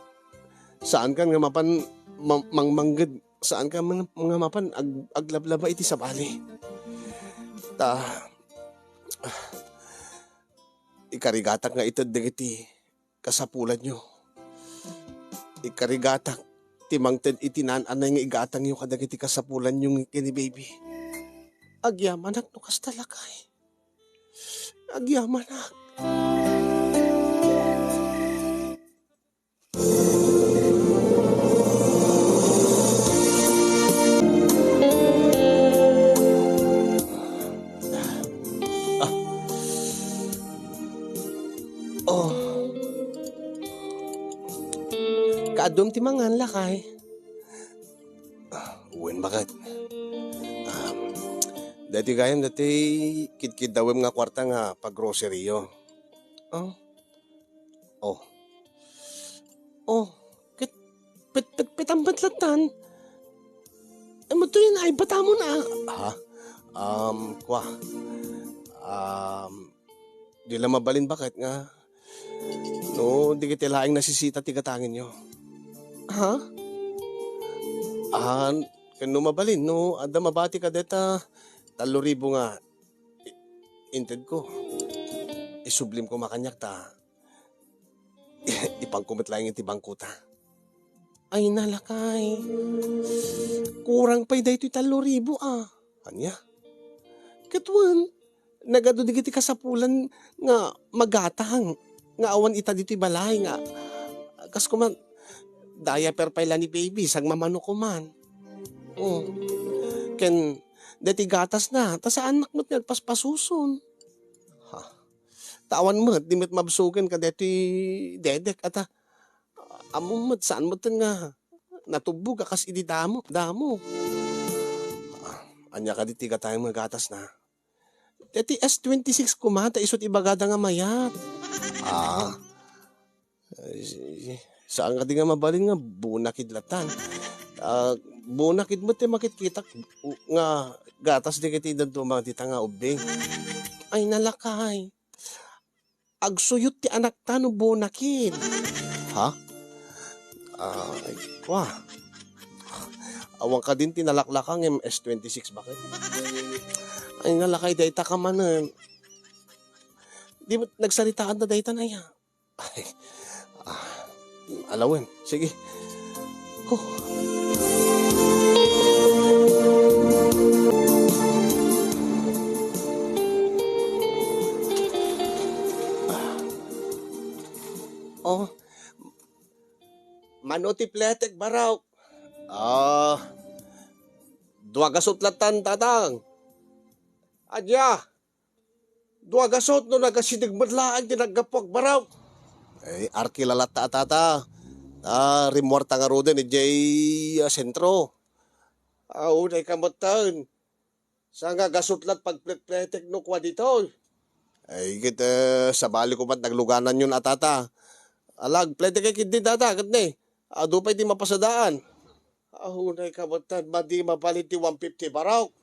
Saankan nga mapan ma-, mangmangged, saankan man nga mapan ag-, aglablaba iti sabali. Ta, ah, ikarigatak nga ited dagiti kasapulanyo. Ikarigatak ti mangted iti naan-anay nga igatangyo kadagiti kasapulanyo ken ni baby. Agyamanak no kasta, lakay. Agyamanak. Ah. Oh. Kaadum ti mangan, lakay. Ah, wen, baket. Ah, daytoy gayam, daytoy kidkiddawem nga kuarta nga paggroceryyo. Oh. Oh. Oh, ket pet-, pet-, petpet latta. Amo to yun, ay, batamon, ah. Ha? Um, kwa. Um, di la mabalin, baket, nga no, dagiti laeng nasisita ti gatangenyo. Ha? Ah, ken no mabalin, no, adda mabati kadeta tallo ribu nga i-, intedko. Isublim koma kaniak ta ipanko met laeng iti bangkota. Ay, nalakay. Kurang pay daytoy tallo ribu, ah. Ania? Ket wen, nagadu dagiti kasapulan nga magatang nga awan ita ditoy balay nga kas koma diaper pay la ni baby, sagmamano koman. Oh. Ken deti gatasna, ta saannak met nga agpaspasuson. Ha. Ta awan met, di met mabsuken kadaytoy dedek, ata. Ammom met, saan met nga natubbog a kas idi damo, damo. Ah, ania kadi ti gatayem nga gatasna? Deti S twenty-six koma, ta isu ti ibagada nga mayat. Ah. Ay, si-, saan kadi nga mabalin nga bunakid latan? Ah, bunakid met ti makitkitak u-, nga gatas dagiti dadduma dita nga ubbing. Ay, nalakay. agsuyot ti anakta no bunaken. Ha? Ay, kua. Awan kadin ti nalaklaka ngem S twenty-six baket. Ay, nalakay dayta ka manen. Di mo nagsaritaan na dayta na ya. Ay, ah, alawen. Sige. Huh. Oh, mano ti pletek, barok? Ah, dua gasut latan, tatang. Adya, dua gasut no nagasideg met laeng ti naggapuak, barok. Eh, arkila latta a tata. Ah, rimmuarta ngaruden idiay, ah, sentro. Ah, unay ka metten. Saan nga gasut lat pagpletpletek no kua ditoy? Ay, ket, eh, sabali ko met naglugananyon a tata. Ala, agpletek ketdi, tata, ket ne, adu pay ti mapasadaan. Ah, unay ka metten, madi mabalin ti one fifty, barok.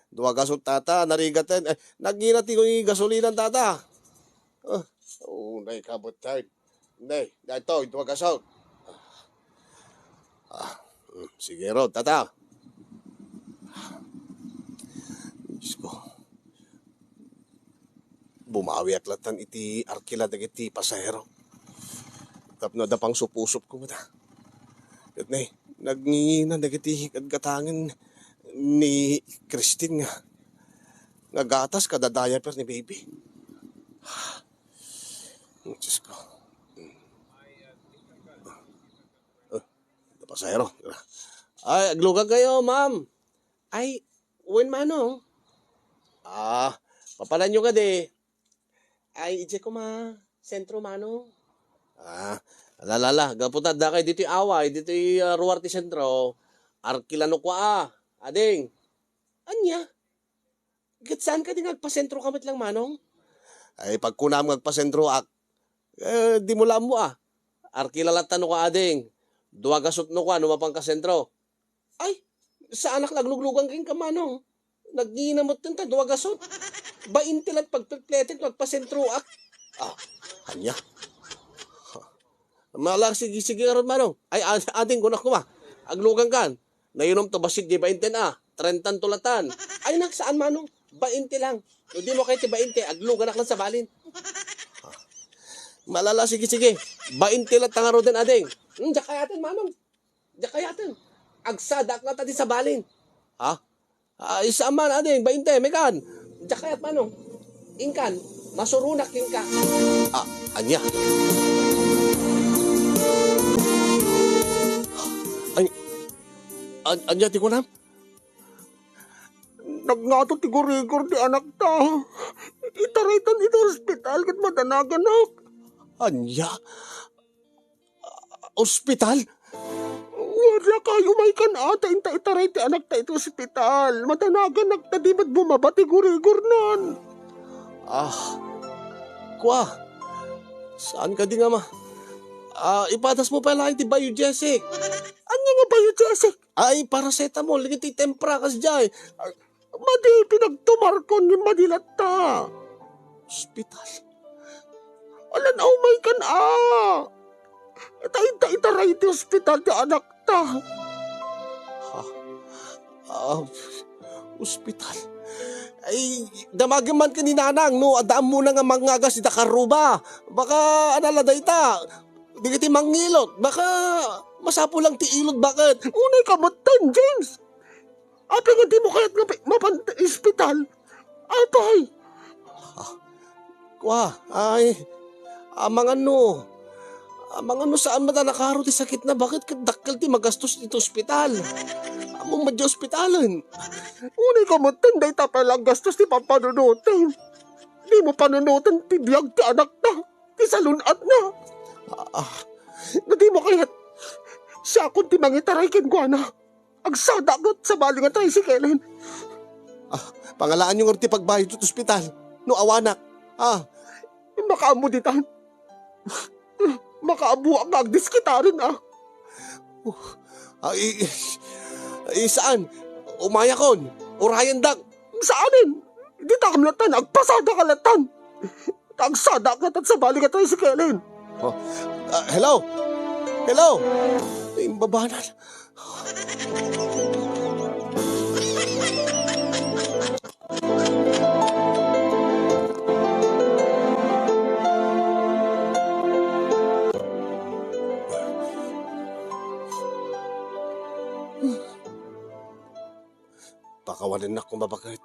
Dua gasut, tata, narigaten. Eh, nagngina ti gasolinan, tata. Ah, unay ka metten. Ne, daytoy, dua gasut. Ah, mm, sige ron, tata. Diyos ko. Bumawiak latan iti arkila dagiti pasahero. Tapno adda pangsupsupo met. Ket ne, nagngingina dagiti gatgatangen ni Christine nga, nga gatas kada diaper ni baby. Diyos ko. Eh, pasahero. Ay, aglugan kayo, ma'am. Ay, wen, manong? Ah, papananyo kadi. Ay, idiay koma sentro, manong. Ah, ala, ala, ala. Gapu ta adda kay ditoy away, ditoy, ah, ruar ti sentro. Arkila no kua, ading. Ania? Ket saan kadi nga agpasentroka met lang, manong? Ay, pagkunam nga agpasentroak, eh, dimo la ammo, ah. Arkila latta no kua, ading. Dua gasut no kua no mapanka sentro. Ay, saanak la agluglugan kenka, manong. Nagngina metten ta dua gasut. Bainte lat pagpletpletek no agpasentroak. Ah, ania? Mala, sige, sige, ngarud, manong. Ay, ad-, ading, kunak koma. Aglugan kan. Nainom to bassit di bainten a. Trentan to latan. Ay, nak, saan, manong? Bainte lang. No dimo kayat ti bainte, agluganak lang sa balin. Mala, sige, sige. Bainte lat ta ngaruden, ading. Hmm, diak kayaten, manong. Diak kayaten. Agsadaak latta di sa balin. Ha? Ay, saan man, ading, bainte, mekan. Diak kayat, manong. Inkan, masuronak kenka. Ah, ania? An-, an-, ania ti kunam? Nagngato ti gurigor ti anakta. Itaraytan iti ospital ket madanaganak. Ania? Ospital? Wala kayo, umaykan a, ta inta itaray ti anakta iti ospital. Madanaganak ta di met bumaba ti gurigornan. Ah, kua, saan kadi nga ma-, ah, ipadasmo pay laeng ti Biogesic. Ania nga Biogesic? Ay, paracetamol, dagiti tempra kasdiay. Ah, madi pinagtumarkon ngem madi latta. Ospital. Alan, umaykan a. Ta inta itaray ti ospital ti anakta. Ha? Ah, ospital. Ay, damagem man ken ni nanang no adda ammona nga mangngagas ita karruba. Baka, anala dayta. Dagiti mangilot. Baka masapul lang ti ilot baket. Unay ka metten, James. Apay nga dimo kayat nga pi-, mapan ti ospital? Apay? Ah, kua, ay, amangan no. Amangan no saan met a nakaro ti sakitna, baket ket dakkel ti magastos iti ospital. Ammom met diay ospitalen. Unay ka metten, dayta pay la gastos ti pampanunoten. Dimo panunoten ti biag ti anakta, ti salun-atna. Ah, ah. No dimo kayat, siakon ti mangitaray kenkuana. Agsadaak ket sabali nga tricycle-en. Ah, pangalaanyo ngarud ti pagbayad iti ospital no awanak. Ah. Makaammo ditan. Makaabuak nga agdiskitaren, ah. Uh, ah, i-, i-, saan? Umayakon. Urayendak. Saanen. Ditakam latan. Agpasadak a latan. Ta agsada ket sabali nga tricycle-en. Oh. Ah, hello? Hello? Imbabanan. Pakawanennak koma baket.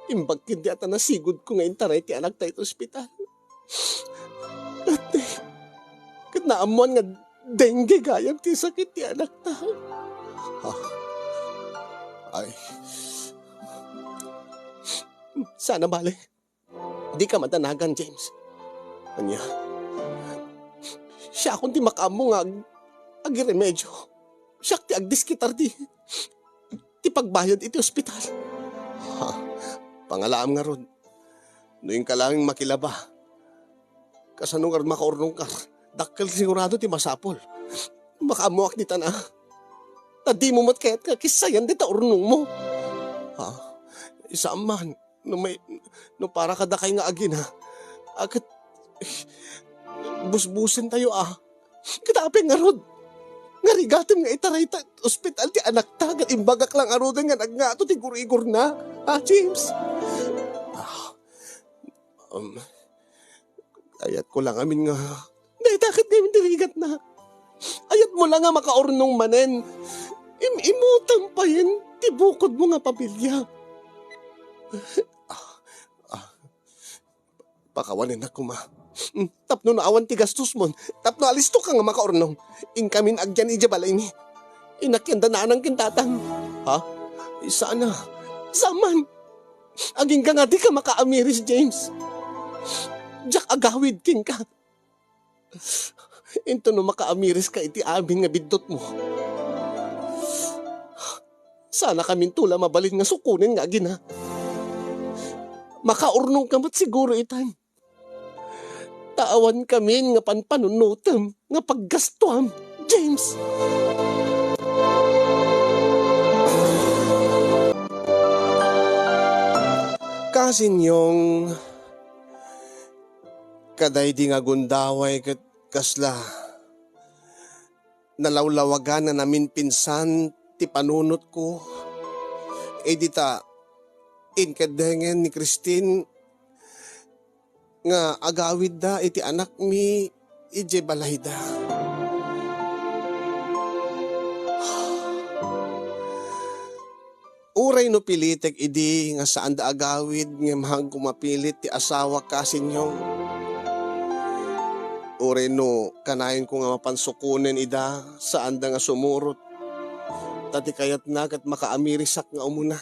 Imbag ketdi a ta nasigudko nga intaray ti anakta iti ospital. Ket, ket naammoan nga dengue gayam ti sakit ti anakta. Ah, ay. Sana bale. Dika madanagan, James. Ania? Siakon ti makaammo nga ag-, agiremedyo. Siak ti agdiskitar ti, ti pagbayad iti ospital. Ha? Pangalaam ngarud. No inka laeng makilaba, kasano ngarud makaurnongka? Dakkel sigurado ti masapul. Makaammoak ditan a. Ta dimo met kayat nga kissayan dita urnongmo. Ha? Saan man, no may, no para kadakay nga agina, a ket, busbusentayo a. Ket apay ngarud? Nga rigatem nga itaray ta ospital ti anakta, ket imbagak la ngaruden nga nagngato ti gurigorna. Ha, James? Ah, um, ayatko la ngamin nga, dayta ket ngamin ti rigatna. Ayatmo la nga makaurnong manen. Im-, imutam payen ti bukodmo nga pamilya. Ah, ah, pakawanennak koma. Mm, tapno no awan ti gastosmon, tapno alistoka nga makaurnong, inkamin agyan idiay balaymi. Inakyan da nanang ken tatang. Ha? Saan a? Saan man? Agingga nga dika makaamiris, James. Diak agawid kenka. Inton no makaamiriska iti amin nga biddutmo, saan a kaminto la mabalin nga sukonen nga agina. Makaurnongka met siguro itan. Ta awan kamin nga panpanunotem nga paggastuam, James. Kasinyong, kadaydi nga gundaway ket kasla nalawlawagan a naminpinsan ti panunotko. Idi ta inkeddengen ni Christine nga agawidda iti anakmi idiay balayda. Uray no pilitek idi nga saanda agawid, ngem haanko mapilit ti asawak, kasinyong. Uray no kanayonko nga mapan sukonen ida, saanda nga sumurot. Ta ti kayatna ket makaamirisak nga umuna.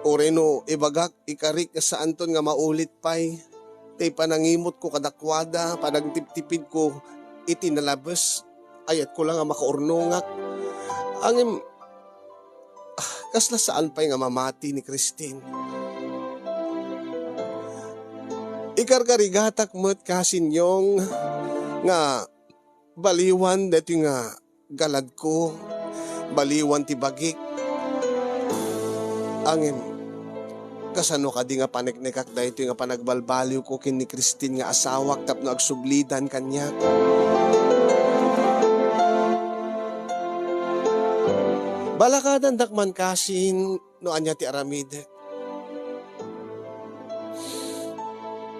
Uray no ibagak, ikarik nga saanton nga maulit pay ti panangimutko kadakuada, panagtiptipidko iti nalabes. Ayatko la nga makaurnongak. Ngem, ah, kasla saan pay nga mamati ni Christine. Ikarkarigatak met, kasinyong, nga baliwan daytoy nga galadko, baliwan ti bagik. Ngem, kasano kadi nga paneknekak daytoy nga panagbalbaliwko ken ni Christine nga asawak tapno agsublidan kaniak? Balakadandak man kasin no ania ti aramidek.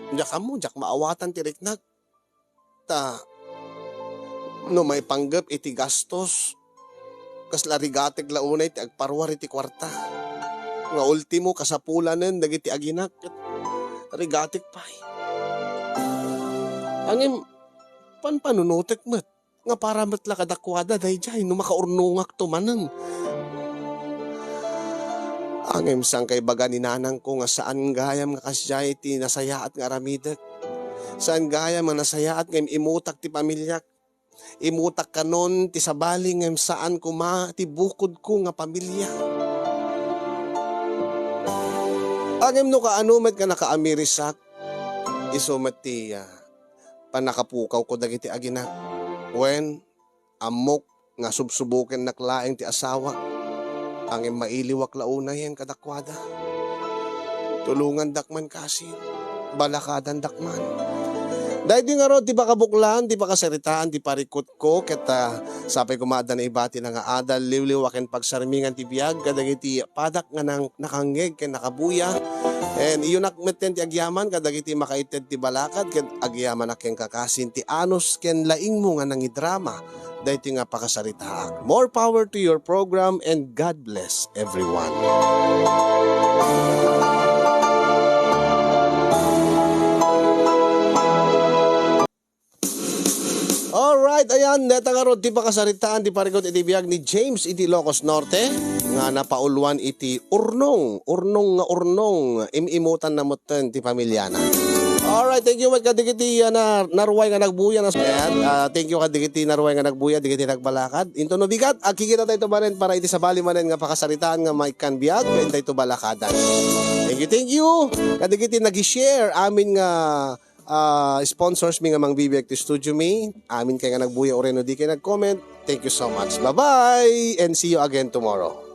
Diak ammo, diak maawatan ti riknak. Ta no maipanggep iti gastos, kasla rigatek la unay ti agparuar iti kuarta. Nga ultimo, kasapulanen dagiti aginak ket rigatek pay. Ngem, panpanunotek met nga para met la kadakuada daydiay no makaurnongakto manen. Ngem saan kaibaga ni nanangko nga saan gayam nga kasdiay ti nasayaat nga aramidek. Saan gayam nga nasayaat nga im-imutak ti pamiliak. Imutak kanon ti sabali ngem saan koma ti bukodko nga pamilia. Ngem no kaano met nga nakaamirisak, isu met ti, ah, pannakapukawko dagiti aginak. Wen, ammok nga subsubokennak laeng ti asawak, ngem mailiwak la unayen kadakuada. Tulongandak man kasin. Balakadandak man. Daytoy ngarud ti pakabuklan, ti pakasaritaan, ti parikutko, ket, ah, sapay koma adda naibati nga adal, liwliwa ken pagsarmingan ti biag kadagiti padak nga nang-, nakangngeg ken nakabuya. And iyunak metten ti agyaman kadagiti makaited ti balakad, ket agyamanak kenka kasin ti anus ken laingmo nga nangidrama daytoy nga pakasaritaak. More power to your program and God bless everyone. Alright, ayan, deta ngarud ti pakasaritaan ti parikut iti biag ni James iti Ilocos Norte nga napauluan iti urnong, urnong nga urnong, im-imutanna metten ti pamilyana. Alright, thank you met kadagiti, ah, na-, naruay nga nagbuya na, ayan, ah, thank you kadagiti naruay nga nagbuya, dagiti nagbalakad. Intono bigat, agkikita tayo manen para iti sabali manen nga pakasaritaan nga maikkan biag, ken tayo balakadan. Thank you, thank you. Kadagiti nag-share amin nga, ah, sponsors mi nga mangbibiag ti studio mi, amin kay nga nagbuya uray no di kay nag-comment. Thank you so much. Bye-bye and see you again tomorrow.